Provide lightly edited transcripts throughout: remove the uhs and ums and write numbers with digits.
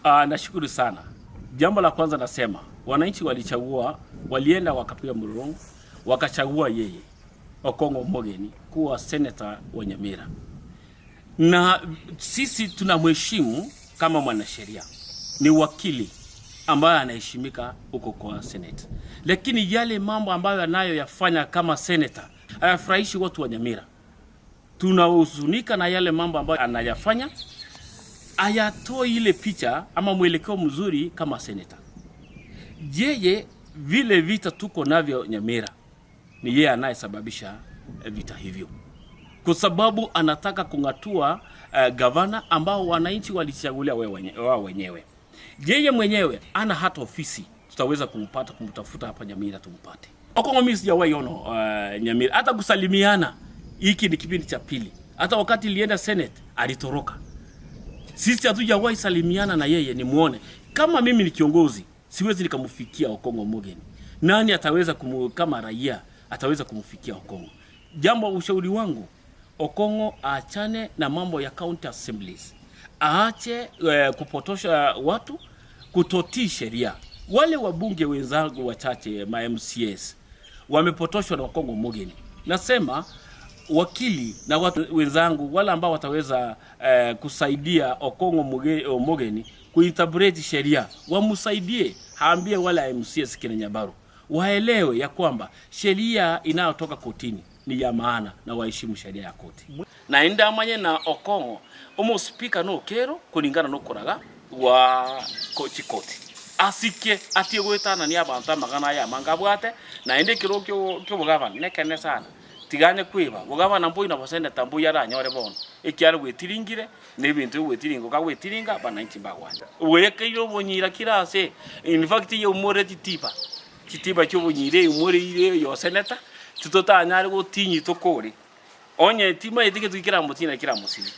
Ah, nashukuru sana. Jambo la kwanza nasema wananchi walichagua, walienda wakapiga mlolongo, wakachagua yeye Okong'o Omogeni kuwa seneta wa Nyamira, na sisi tunamheshimu kama mwanasheria, ni wakili ambaye anaheshimika huko kwa senate, lakini yale mambo ambayo anayoyafanya kama seneta hayafurahishi watu wa Nyamira. Tunahuzunika na yale mambo ambayo anayafanya, hayatoi ile picha ama mwelekeo mzuri kama seneta. Yeye vile vita tuko navyo Nyamira, ni yeye anayesababisha vita hivyo, kwa sababu anataka kung'atua gavana ambao wananchi walichagulia wao wenyewe. Yeye mwenyewe ana hata ofisi tutaweza kumpata kumtafuta hapa Nyamira tumpate. Okong'o mimi sijawahi ona Nyamira hata kusalimiana. Hiki ni kipindi cha pili. Hata wakati ilienda Senate alitoroka. Sisi hatujawahi salimiana na yeye nimuone. Kama mimi ni kiongozi, siwezi nikamfikia Okong'o Omogeni. Nani ataweza kumu, kama raia ataweza kumfikia Okong'o? Jambo, ushauri wangu, Okong'o aachane na mambo ya county assemblies, aache kupotosha watu, kutotii sheria. Wale wabunge wenzangu wachache ma MCAs wamepotoshwa na Okong'o Omogeni. Nasema wakili na watu wenzangu wale ambao wataweza kusaidia Okong'o Omogeni kuinterpret sheria, wamsaidie, haambie wale MCAs kina Nyabaru waelewe ya kwamba sheria inayotoka kotini ni ya maana na waheshimu sheria ya koti. Na indamanye na Okong'o omo speaker no kero kulingana no koraga wa chikoti asike atie goetana ni abantu amagana aya mangabwate na inde kiro kyo kyobugabana nekene sana tiganye kwiba bugabana mbui na boseneta mbui aranyore bono ekiaro gwetiringire na ebinto gwetiringa okagwetiringa bananchi mbagwanja wekeire obonyira kira ase. In fact yaumore chitiba chitiba chiobonyira eumoreire yo seneta titotanyare gotinyi tokore onye timaete gento keramotina keramosibi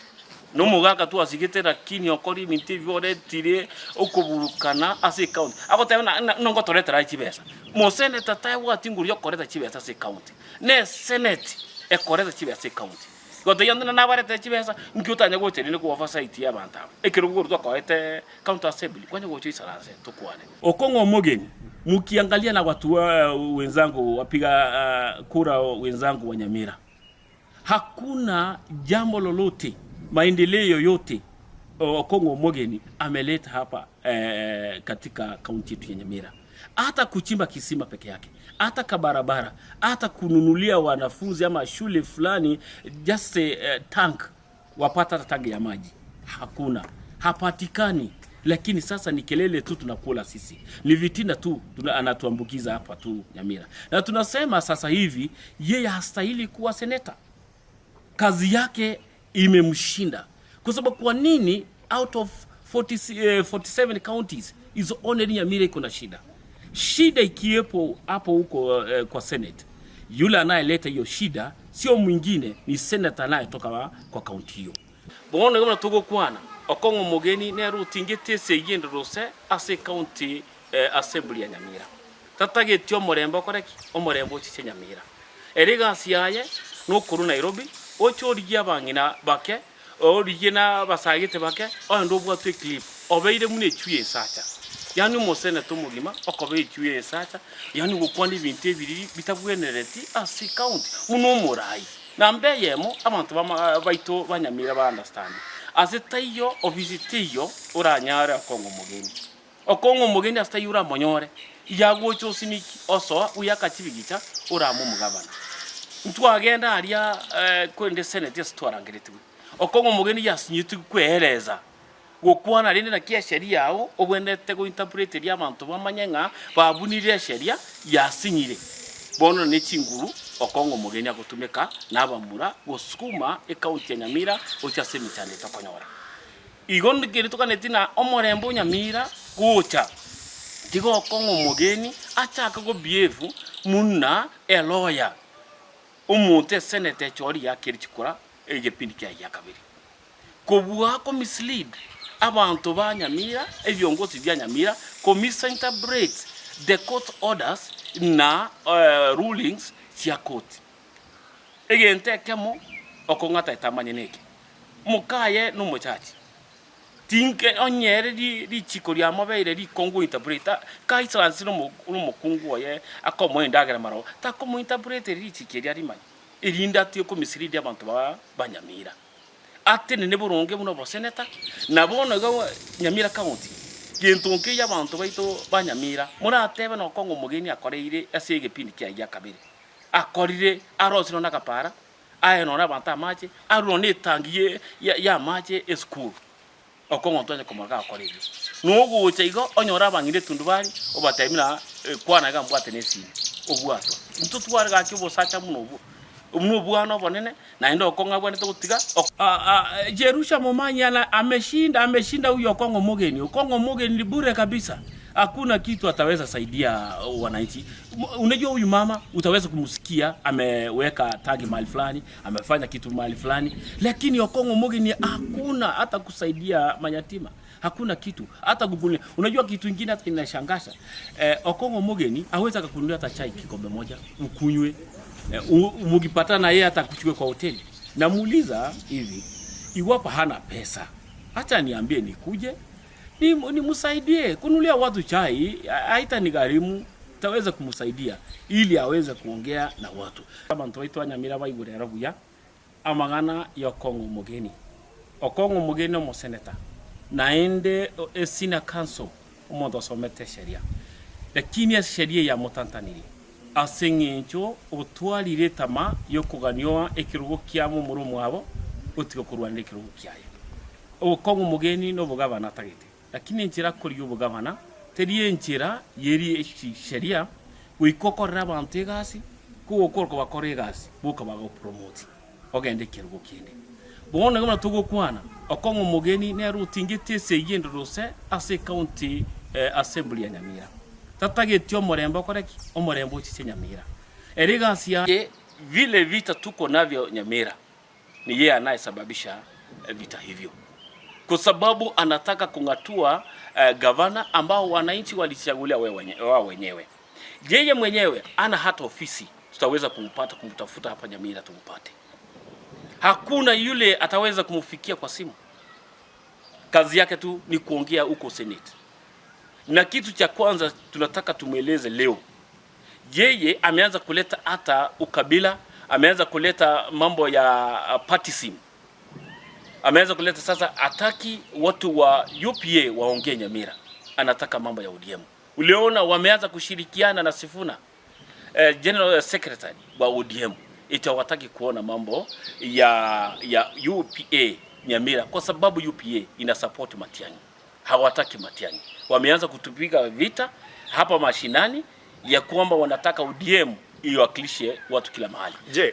nomogaka twasigete, lakini okori ebinto ebi oretire okoburukana ase ecounty agoteba nongotoretera chibesa. Moseneta tabwati nguru yokoreta chibesa ase ecounty, ne senate ekoreta chibesa ecounty. Gotebia onde nabaretera chibesa nki otanya gocha rende ko oversight ya abanto aba ekero korwa twakoete county assembly kwanya gocha oisaranse tokwane. Okong'o Omogeni, mukiangalia na watu wenzangu wapiga kura wenzangu wa Nyamira, hakuna jambo lolote maendeleo yoyote Okong'o Omogeni ameleta hapa katika kaunti yetu ya Nyamira, hata kuchimba kisima peke yake, hata kabarabara, hata kununulia wanafunzi ama shule fulani just tank wapata hata tangi ya maji hakuna, hapatikani. Lakini sasa ni kelele tu tunakula sisi, ni vitina tu anatuambukiza hapa tu Nyamira, na tunasema sasa hivi yeye hastahili kuwa seneta kazi yake imemshinda. Kwa sababu kwa nini out of 40, 47 counties is only Nyamira iko na shida? Shida ikiwepo hapo huko kwa Senate, yule anayeleta hiyo shida sio mwingine, ni senator anayetoka kwa kaunti hiyo. Bono kama tugokwana Okong'o Omogeni nerutingete esegi rose ase county assembly ya Nyamira tatageti omorembe okoreki omorembe ochiche Nyamira ere gasi yaye nokoru Nairobi oche origie abang'ina bake origie na abasagete bake oende obwatwe eclip obeire muna echui esacha, yaani omoseneta omogima okoba echui esacha, yaani gokwana ebinto ebiriri bitabwenereti ase county muna omorai. Namba eyemo abanto bama baito ba Nyamira ba understand ase taiyo ofisi teiyo oranyare Okong'o Omogeni. Okong'o Omogeni ase taiyo oramonyore yagocha osiniki osoa oyaka chibigicha orame omogabana. Ntwagenda aria korende senate ase twarangeretigwe Okong'o Omogeni yasinyeti kwereza gokwana rende naki esheria yao obwenerete gointerpreteria abanto bamanye ng'a babunire esheria yasinyire. Bono ne chinguru Okong'o Omogeni agotumeka na abamura gosukuma ecounty ya Nyamira gochia ase emechando etokonyora. Igo nkeri toganeti na omorembe o Nyamira gocha tiga Okong'o Omogeni achake gobehave muna elawyer omonto eseneta echori yakeri chikura egepindi kiaye gia kabere. Kobua ko mislead abanto ba Nyamira, ebiongozi bia Nyamira, ko misinterpret the court orders na rulings chia court. Egento ekemo okong'ata etamanye neke, mokaye nomochachi. Tinke onye ere richiko riamobeire rikongu interpret kaisaranse nomokungu oye akomoa endagera marogo, takomointerpreteri richiko erio arimanye, erinde atige komislead abanto ba Nyamira. Atenene boronge buna oboseneta, na bono iga Nyamira County, gento nkeiyo abanto baito ba Nyamira moratebe nokong'u omogeni akoreire ase egepindi kiaye gia kabere. Akorire arosire nonye akapara, aye nonye abanto amache, arure nonye etangi y'amache esukuru. Okong'u ntwanye komora gakora ebio. Nogocha igo onyore abang'ina etundubari, obatebi ng'a kwana iga mbwate na esimi, obwatwa. Ntotware gaki obosacha buna obwo, buna obwana obonene, naende okong'u abwenerete gotiga. Jerusha Momanyi ana ameshinda, ameshinda huyo Okong'o Omogeni. Okong'o Omogeni ni bure kabisa, hakuna kitu ataweza saidia wananchi. Unajua huyu mama utaweza kumsikia ameweka tangi mahali fulani, amefanya kitu mahali fulani, lakini Okong'o Omogeni hakuna hata kusaidia mayatima, hakuna kitu hata kukununulia. Unajua kitu ingine hata inashangaza eh, Okong'o Omogeni hawezi akakununulia hata chai kikombe moja ukunywe eh, mukipatana na yeye hata akuchukue kwa hoteli. Namuuliza hivi, iwapo hana pesa, acha niambie nikuje nimsaidie kununulia watu chai, haitanigharimu, taweza kumsaidia ili aweze kuongea na watu. Abanto baito ba Nyamira baigure ero buya amang'ana y'Okong'o Omogeni. Okong'o Omogeni nomoseneta, naende esenior counsel, omonto osomete esheria. Lakini esheria eye yamotantaniri ase eng'encho otwarire etama y'okoganioa ekerogo kia momura omwabo otiga korwanera ekerogo kiaye. Obokong'u omogeni nobogabana atagete, lakini enchera akorigia obogabana teri enchera ye sheria, goika okorere abanto egasi, kogokora kobakora egasi boka bagopromote ogende ekerogo kende. Bono iga buna togokwana, okong'u omogeni nere otingeti esegi ende rose ase ecounty assembly ya Nyamira. Tatageti omorembe okore ki? Omorembe ochiche Nyamira. Ere egasi yaye vile vita tuko navyo Nyamira. Ni yeye anayesababisha vita hivyo kwa sababu anataka kung'atua gavana ambao wananchi walichagulia wao wenyewe. Yeye mwenyewe ana hata ofisi tutaweza kumpata kumtafuta hapa Nyamira tumpate. Hakuna yule ataweza kumfikia kwa simu. Kazi yake tu ni kuongea huko Senate. Na kitu cha kwanza tunataka tumweleze leo, yeye ameanza kuleta hata ukabila, ameanza kuleta mambo ya partyism, ameanza kuleta sasa, hataki watu wa UPA waongee Nyamira, anataka mambo ya ODM. Uliona wameanza kushirikiana na Sifuna General Secretary wa ODM, eti hawataki kuona mambo ya UPA Nyamira kwa sababu UPA ina support Matiang'i. Hawataki Matiang'i. Wameanza kutupiga vita hapa mashinani ya kwamba wanataka ODM iwakilishe watu kila mahali. Je,